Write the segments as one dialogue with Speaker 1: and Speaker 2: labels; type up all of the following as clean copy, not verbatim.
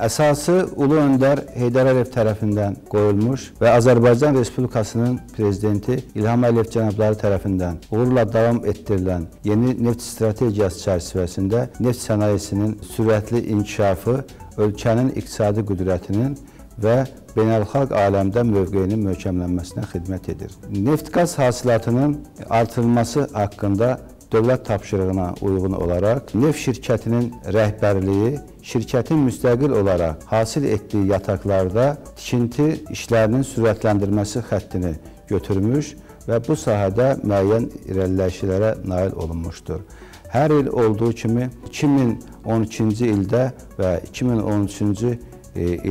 Speaker 1: Əsası Ulu Öndər Heydər Əliyev tərəfindən qoyulmuş və Azərbaycan Respublikasının Prezidenti İlham Əliyev cənabları tərəfindən uğurla davam etdirilən yeni neft strategiyası çərçivəsində neft sənayesinin sürətli inkişafı ölkənin iqtisadi qüdrətinin və beynəlxalq aləmdə mövqeyinin möhkəmlənməsinə xidmət edir. Neft-qaz hasilatının artırılması haqqında dövlət tapşırığına uyğun olaraq neft şirkətinin rəhbərliyi şirkətin müstəqil olaraq hasil etdiyi yataqlarda tikinti işlərinin sürətləndirməsi xəttini götürmüş və bu sahədə müəyyən irəliləyişlərə nail olunmuşdur. Hər il olduğu kimi 2012-ci ildə və 2013-cü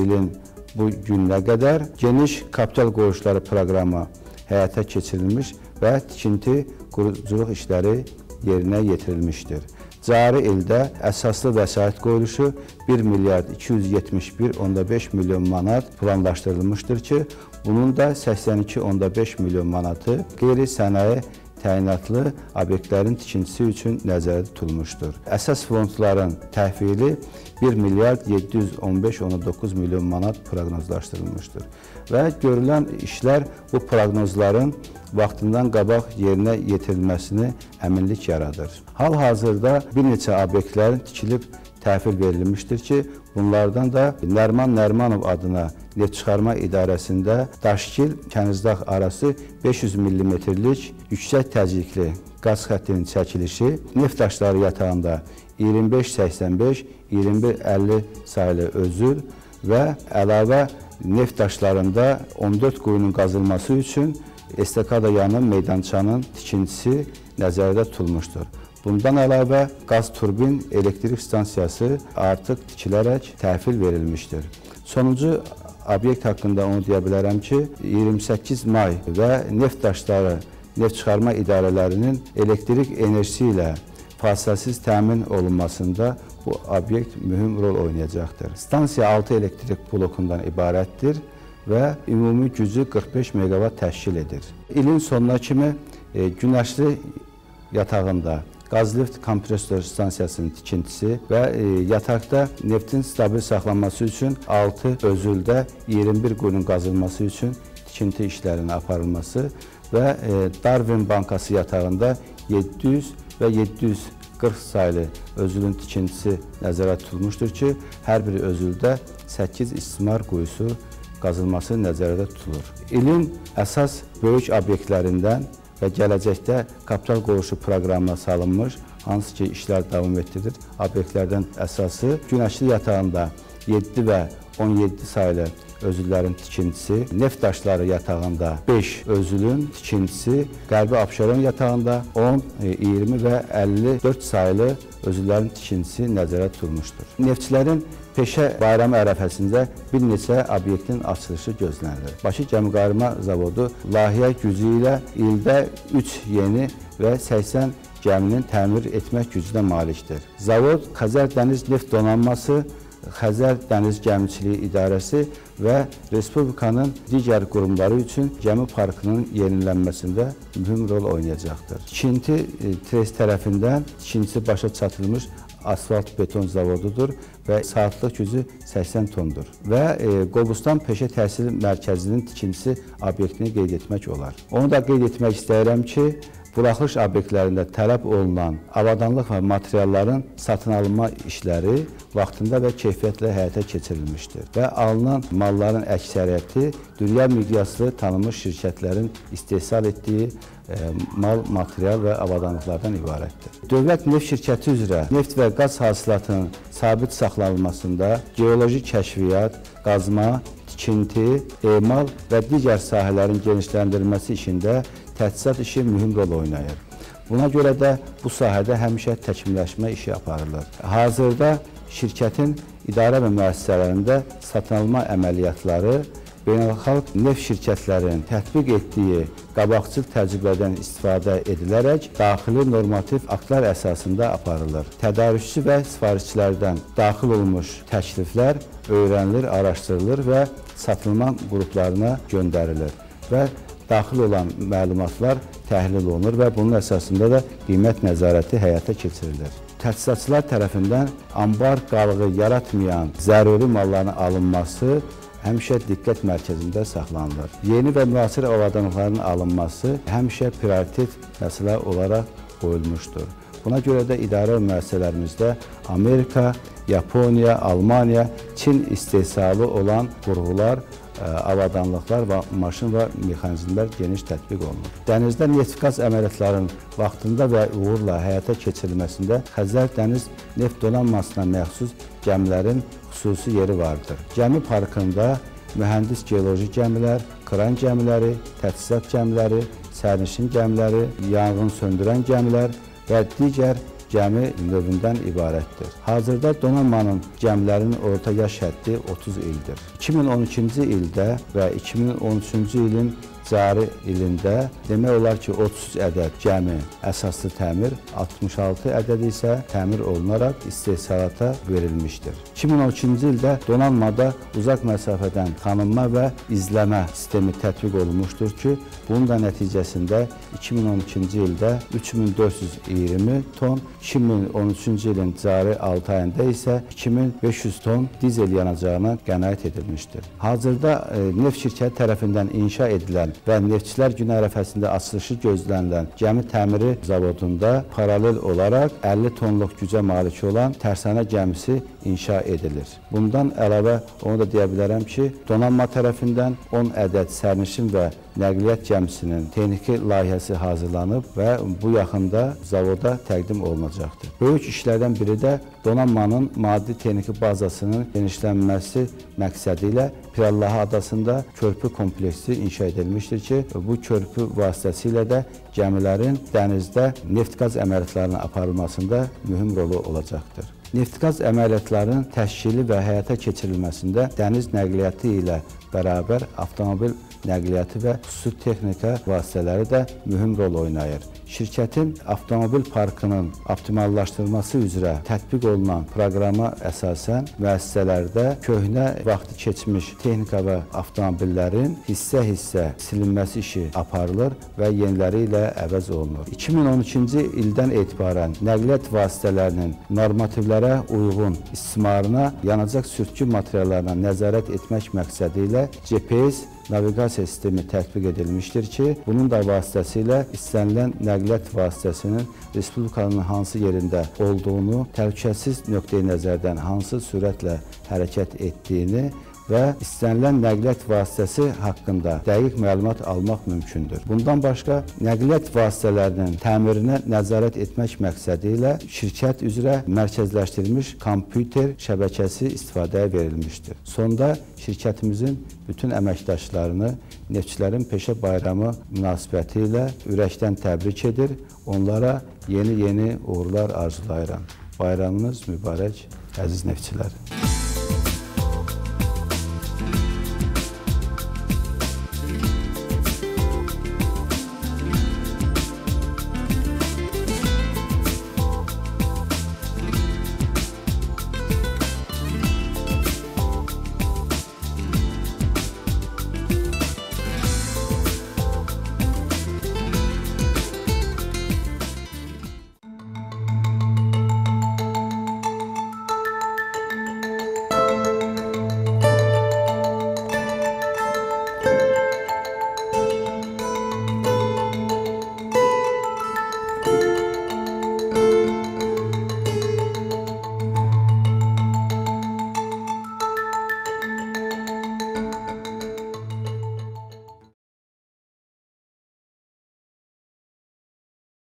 Speaker 1: ilin bu günə qədər geniş kapital qoyuluşları proqramı həyata keçirilmiş və tikinti quruculuq işləri yerinə yetirilmişdir. Cari ildə əsaslı vəsait qoyuluşu 1 milyard 271,5 milyon manat planlaşdırılmışdır ki, bunun da 82,5 milyon manatı qeyri-sənaye təyinatlı obyektlərin tikintisi üçün nəzərdə tutulmuşdur. Əsas fondların təhvili 1 milyard 715,9 milyon manat proqnozlaşdırılmışdır. Və görülən işlər bu proqnozların vaxtından qabaq yerinə yetirilməsini əminlik yaradır. Hal-hazırda bir neçə obyektlərin tikilib təhvil verilmişdir ki, bunlardan da Nərman Nərmanov adına neft çıxarma idarəsində Daşgil Kənizdağ arası 500 millimetrlik yüksək təzyiqli qaz xəttinin çəkilişi, neft daşları yatağında 25-85, 21-50 sayılı özül və əlavə neft daşlarında 14 quyunun qazılması üçün estakada yanı meydançanın tikintisi nəzərdə tutulmuşdur. Bundan əlavə qaz turbin elektrik stansiyası artıq tikilərək təhvil verilmişdir. Sonuncu obyekt haqqında onu deyə bilərəm ki, 28 may və neft daşları, neft çıxarma idarələrinin elektrik enerjisi ilə fasiləsiz təmin olunmasında bu obyekt mühüm rol oynayacaqdır. Stansiya 6 elektrik blokundan ibarətdir və ümumi gücü 45 meqavat təşkil edir. İlin sonuna kimi Günəşli yatağında qazlift kompresor stansiyasının tikintisi və yataqda neftin stabil saxlanması üçün 6 özüldə 21 quyunun qazılması üçün tikinti işlərinin aparılması və Darwin Bankası yatağında 700 və 740 sayılı özülün tikintisi nəzərə tutulmuşdur ki, hər bir özüldə 8 istismar quyusu qazılması nəzərdə tutulur. İlin əsas böyük obyektlərindən və gələcəkdə kapital qoyuluşu proqramına salınmış, hansı ki işlər davam etdirilir, obyektlərdən əsası Günəşli yatağında 7 və 17 sayılı özüllərin tikintisi, neft daşları yatağında 5 özülün tikintisi, Qərbi Abşeron yatağında 10, 20 və 54 sayılı özüllərin tikintisi nəzərə tutulmuşdur. Neftçilərin peşə bayramı ərəfəsində bir neçə obyektin açılışı gözlənilir. Bakı Gəmiqayırma Zavodu layihə gücü ilə ildə 3 yeni və 80 gəminin təmir etmək gücünə malikdir. Zavod Xəzər Dəniz Neft Donanması, Xəzər Dəniz Gəmiçiliyi İdarəsi və Respublikanın digər qurumları üçün gəmi parkının yenilənməsində mühüm rol oynayacaqdır. Tikinti trest tərəfindən tikintisi başa çatılmış asfalt beton zavodudur və saatlıq gücü 80 tondur. Və Qobustan Peşə Təhsil Mərkəzinin tikintisi obyektini qeyd etmək olar. Onu da qeyd etmək istəyirəm ki, buraxılış obyektlərində tələb olunan avadanlıq və materialların satın alınma işləri vaxtında və keyfiyyətlə həyata keçirilmişdir və alınan malların əksəriyyəti dünya miqyaslı tanınmış şirkətlərin istehsal etdiyi mal, material və avadanlıqlardan ibarətdir. Dövlət neft şirkəti üzrə neft və qaz hasilatının sabit saxlanılmasında geoloji kəşfiyyat, qazma, tikinti, emal və digər sahələrin genişləndirilməsi işində təchizat işi mühüm rol oynayır. Buna görə də bu sahədə həmişə təkmilləşmə işi aparılır. Hazırda şirkətin idarə və müəssisələrində satın alma əməliyyatları beynəlxalq neft şirkətlərinin tətbiq etdiyi qabaqcıl təcrübədən istifadə edilərək daxili normativ aktlar əsasında aparılır. Tədarükçü və sifarişçilərdən daxil olmuş təkliflər öyrənilir, araşdırılır və satılma qruplarına göndərilir və daxil olan məlumatlar təhlil olunur və bunun əsasında da qiymət nəzarəti həyata keçirilir. Təchizatçılar tərəfindən ambar qalığı yaratmayan zəruri malların alınması həmişə diqqət mərkəzində saxlanılır. Yeni və müasir avadanlıqların alınması həmişə prioritet məsələ olaraq qoyulmuşdur. Buna görə də idarə müəssisələrimizdə Amerika, Yaponiya, Almaniya, Çin istehsalı olan qurğular, avadanlıqlar və maşın və mexanizmlər geniş tətbiq olunur. Dənizdə neft-qaz əməliyyatlarının vaxtında və uğurla həyata keçirilməsində Xəzər dəniz neft donanmasına məxsus gəmilərin xüsusi yeri vardır. Gəmi parkında mühəndis geoloji gəmilər, kran gəmiləri, təchizat gəmiləri, sərnişin gəmiləri, yanğın söndürən gəmilər və digər gəmi növündən ibarətdir. Hazırda donanmanın gəmilərinin orta yaş həddi 30 ildir. 2012-ci ildə və 2013-cü ilin cari ilində demək olar ki, 33 ədəd gəmi əsaslı təmir, 66 ədəd isə təmir olunaraq istehsalata verilmişdir. 2012-ci ildə donanmada uzaq məsafədən tanınma və izləmə sistemi tətbiq olunmuşdur ki, bunun da nəticəsində 2012-ci ildə 3420 ton, 2013-cü ilin cari 6 ayında isə 2500 ton dizel yanacağına qənaət edilmişdir. Hazırda neft şirkəti tərəfindən inşa edilən və Neftçilər Günü ərəfəsində açılışı gözlənilən gəmi təmiri zavodunda paralel olaraq 50 tonluq gücə malik olan tərsanə gəmisi inşa edilir. Bundan əlavə onu da deyə bilərəm ki, donanma tərəfindən 10 ədəd sərnişin və nəqliyyat gəmisinin texniki layihəsi hazırlanıb və bu yaxında zavoda təqdim olunacaqdır. Böyük işlərdən biri də donanmanın maddi texniki bazasının genişlənməsi məqsədi ilə Pirəllaha adasında körpü kompleksi inşa edilmişdir ki, bu körpü vasitəsilə də gəmilərin dənizdə neft-qaz əməliyyatlarının aparılmasında mühüm rolu olacaqdır. Neft-qaz əməliyyatlarının təşkili və həyata keçirilməsində dəniz nəqliyyatı ilə bərabər avtomobil nəqliyyatı və xüsusi texnika vasitələri də mühüm rol oynayır. Şirkətin avtomobil parkının optimallaşdırılması üzrə tətbiq olunan proqrama əsasən müəssisələrdə köhnə vaxtı keçmiş texnika və avtomobillərin hissə-hissə silinməsi işi aparılır və yeniləri ilə əvəz olunur. 2012-ci ildən etibarən nəqliyyat vasitələrinin normativlərə uyğun istismarına, yanacaq sürtgü materiallarına nəzarət etmək məqsədi ilə GPS naviqasiya sistemi tətbiq edilmişdir ki, bunun da vasitəsilə istənilən nəqliyyat vasitəsinin respublikanın hansı yerində olduğunu, təhlükəsiz nöqteyi nəzərdən hansı sürətlə hərəkət etdiyini və istənilən nəqliyyat vasitəsi haqqında dəqiq məlumat almaq mümkündür. Bundan başqa, nəqliyyat vasitələrinin təmirinə nəzarət etmək məqsədi ilə şirkət üzrə mərkəzləşdirilmiş kompüter şəbəkəsi istifadəyə verilmişdir. Sonda şirkətimizin bütün əməkdaşlarını Neftçilərin Peşə Bayramı münasibəti ilə ürəkdən təbrik edir, onlara yeni-yeni uğurlar arzulayıram. Bayramınız mübarək, əziz neftçilər.